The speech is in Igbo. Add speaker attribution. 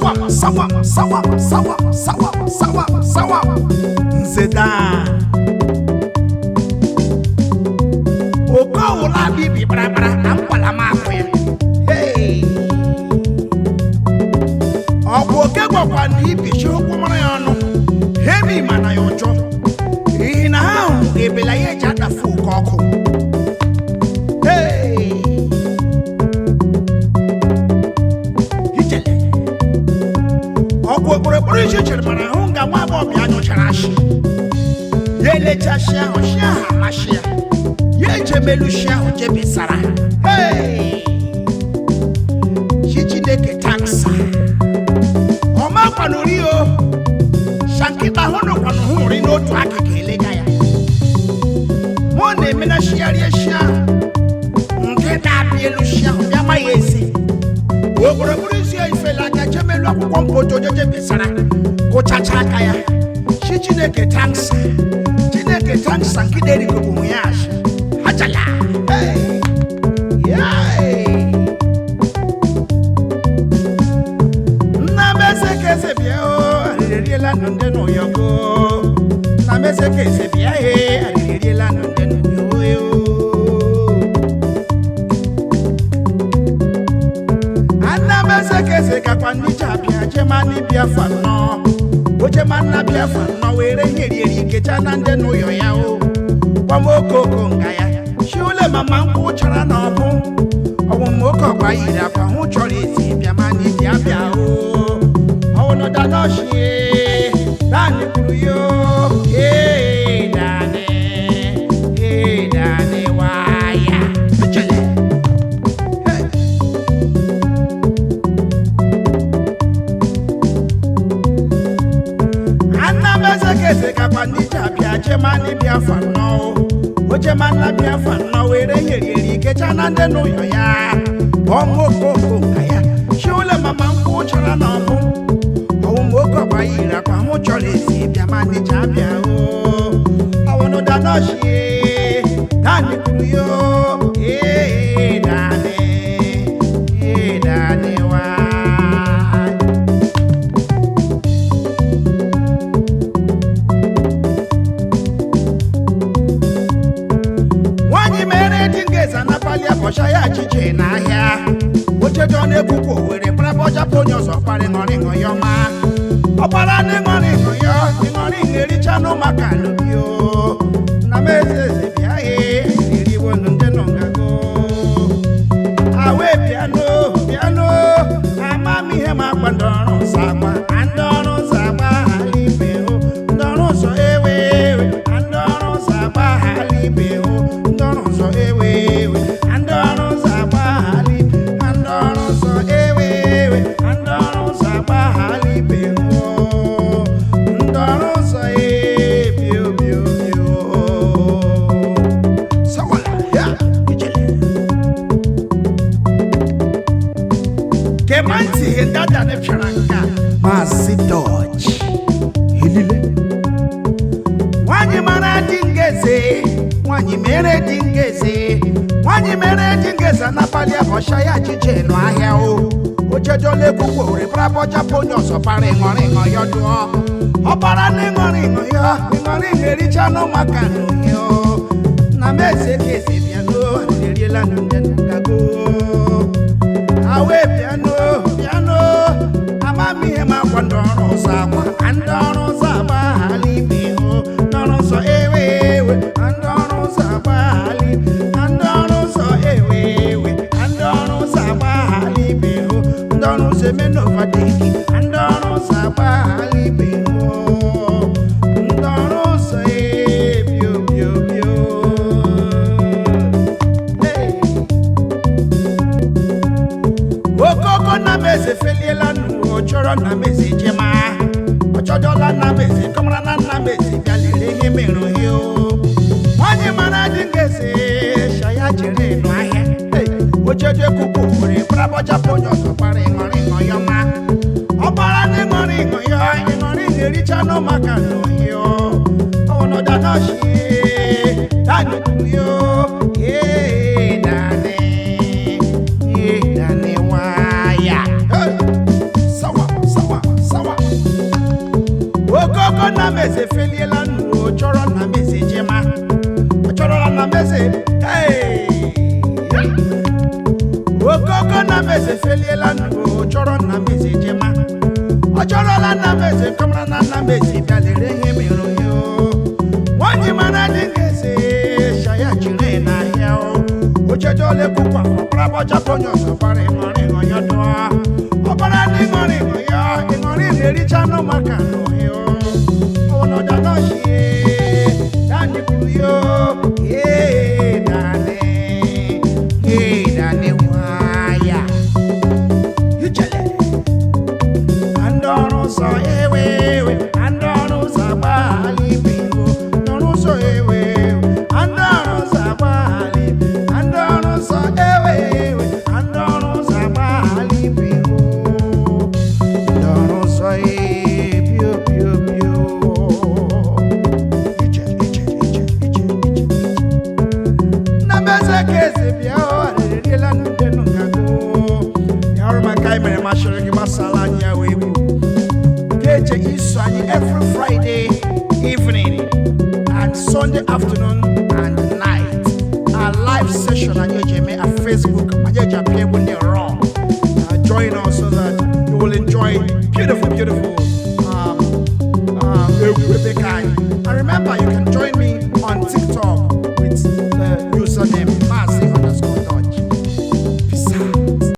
Speaker 1: Sawam, sawam, sawam, sawam, sawam, sawam, sawam. Nze daa. Okowola bibi barabara na mkpalama akụ ya. Hey! Ọ bụ oke gwakwa na ibichi ụkwụ mara ya ọnụ. Hemi mana ya ụjọ. N'ihi na ha hụrụ ebela ya eji adafu oke ọkụ. Hey! Ijele. Ọgwụ okporokporo isi chere mara ahụ nga nwa agbọghọbịa nyụchara ashị. Ya elecha shi ahụ, shi ahụ amasị ya. Ya ejebelu shi ahụ jebisara. Hey! Chi Chineke tanksa. Ọma kwanụri o. Shankịta hụ nụkwanụ hụ nri n'otu akụkụ elega ya. Mụ na-eme na shigharịa shi ahụ. Nke na-abịa elu shi ahụ bịa ma ya eze. Okporokporo isi ya ifela aka jemelu akwụkwọ mpoto jeje bisara kụchacha aka ya. Chi Chineke tanksa. Chineke tanksa nke na-erikọbụ ya ashị. Hachala. Hey! Yay! Nna m eze ka eze bịa o, arịrị eriela nụ ndị n'ụyọkọ. Nna m eze ka eze bịa he, arịrị eriela nụ ndị n'ụyọ. Nna m eze ka eze gakwa n'ije abịa jema n'Biafra nnọọ. O jema nna Biafra nnọọ were ihe erieri kecha na ndị n'ụyọ ya o. Gbamokoko nga ya. Shiule mama nkwụ chara n'ọbụ. Ọwụ m oke ọgba yiri akwa hụ chọrọ ezi bịa ma n'iji abịa o. Ọwụnụdanoshie dani kwuru yo. Ee dani, ee dani waya. Echele. Hey. Anna m eze ka eze gakwa n'ije abịa jema n'Biafra nnọọ. O jema nna Biafra nnọọ were ihe erieri kecha na ndị n'ụyọ ya. Ọmụ okoko nka ya. Shiule mama nkwụ chara n'ọbụ. Ọwụ m oke ọgba yiri akwa hụ chọrọ ezi bịa ma n'ije abịa o. Ọwụnụdanoshie dani kwuru yo. Ee dani, ee dani wa. Nwaanyị mere di ngeza n'abalị abọcha ya achịcha n'ahịa. Ochedo na-ekwukwu owere kparabọcha bụ onye ọzọ kparị ṅọrịṅọ ya ọma. Ọkpara n'ịṅọrịṅọ ya, ịṅọrịṅọ erichanụ maka alụbi o. Na m eze eze bịa he, eriwo nụ ndị nọ ngago. Awe bịanụ, bịanụ, ama m ihe ma agba ndị ọrụ nsọ agba. Ndị ọrụ nsọ agba hala ibe hụ. Ndị ọrụ nsọ ewe ewe, ndị ọrụ nsọ agba hala ibe hụ. Ndị ọrụ nsọ ewe ewe, ndị ọrụ nsọ agba hala ibe. Ndị ọrụ nsọ ewe ewe, ndị ọrụ nsọ agba hala ibe hụ. Ndị ọrụ nsọ e bio bio bio. Sawala, ya, ijele. Gema ntị ihe dada ne pịara nke a. Maazị Dodge. Elile. Nwaanyị mara di ngeze, nwaanyị mere di ngeze, nwaanyị mere di ngeze n'abalị abọcha ya achịcha nụ ahịa o. Ochejola ekwukwo were brabọcha bụ onye ọzọ para ịṅọrịṅọ ya dụọ. Ọbara n'ịṅọrịṅọ ya, ịṅọrịṅọ erichanụ maka n'ohi o. Na m eze ka eze bịanụ, eriela nụ ndị ngago. Awe bịanụ, bịanụ, ama m ihe ma akwa ndị ọrụ ụzọ agba. Ndị ọrụ ụzọ agba hala ibe hụ. Ndị ọrụ ụzọ ewe ewe, ndị ọrụ ụzọ agba hala ibe. Ndị ọrụ ụzọ ewe ewe, ndị ọrụ ụzọ agba hala ibe hụ. Ndị ọrụ ụzọ eme n'ovateki, ndị ọrụ ụzọ agba hala ibe hụ. Ndị ọrụ ụzọ e bio bio bio. Hey! Okoko na m eze feliela nụ, ọ chọrọ na m eze jema. Ọ chọdọla na m eze kọmara na nna m eze bịa lere ihe mere ohi o. Nwaanyị mara dị ngeze shaya jere nụ ahịa. Hey! Ochedo ekwukwu were brabọcha bụ onye ọzọ kpara ịṅọrịṅọ ya ọma. Ọkpara n'ịṅọrịṅọ ya, ịṅọrịṅọ erichanụ maka n'ohi o. Ọwụnọdanoshie, dani kwuru yo. Ee, dani, ee, dani waya. Hey! Sawa, sawa. Efeliela nnu, chọrọ nna m eze jema, ọ chọrọla nna m eze. Hey! Okoko nna m eze feliela nnu, chọrọ nna m eze jema, ọ chọrọla nna m eze kọmara na nna m eze bịa lere ihe mere onye o. Nwanyị mara dị ngeze shaya jiri n'ahịa o ochedola ekwukwa ọkparabọchapụ onye ọzọ gbara ịṅọrị ịṅọyọ dụọ ọbara ndị ṅọrị ịṅọyọ ịṅọrị na-ericha anụ maka n'ohịa ọwọnọdọ nọchie dani kwuru yo ee dani ee dani nwaya ichele ndị ọrụ ụzọ ewe ewe, ndị ọrụ ụzọ agbaghala ibe iwu n'ọrụ ụzọ ewe ewe, ndị ọrụ ụzọ agbaghala ibe, ndị ọrụ ụzọ ewe ewe, ndị ọrụ ụzọ agbaghala ibe iwu, ndị ọrụ ụzọ ee pio pio pio, iche iche iche iche iche. Na meze ka eze bịa, ọ arịrịla ndị nụ ngago ya ọrụ maka anyị mere masịrị gị gbasara anyị ya wee bụ ga-eche iso anyị every Friday evening and Sunday afternoon and night. Our live session anyị eji eme at Facebook, anyị eji apịa egwu ndị raw. Join us so that you will enjoy beautiful, beautiful egwu ebe ka anyị. And remember,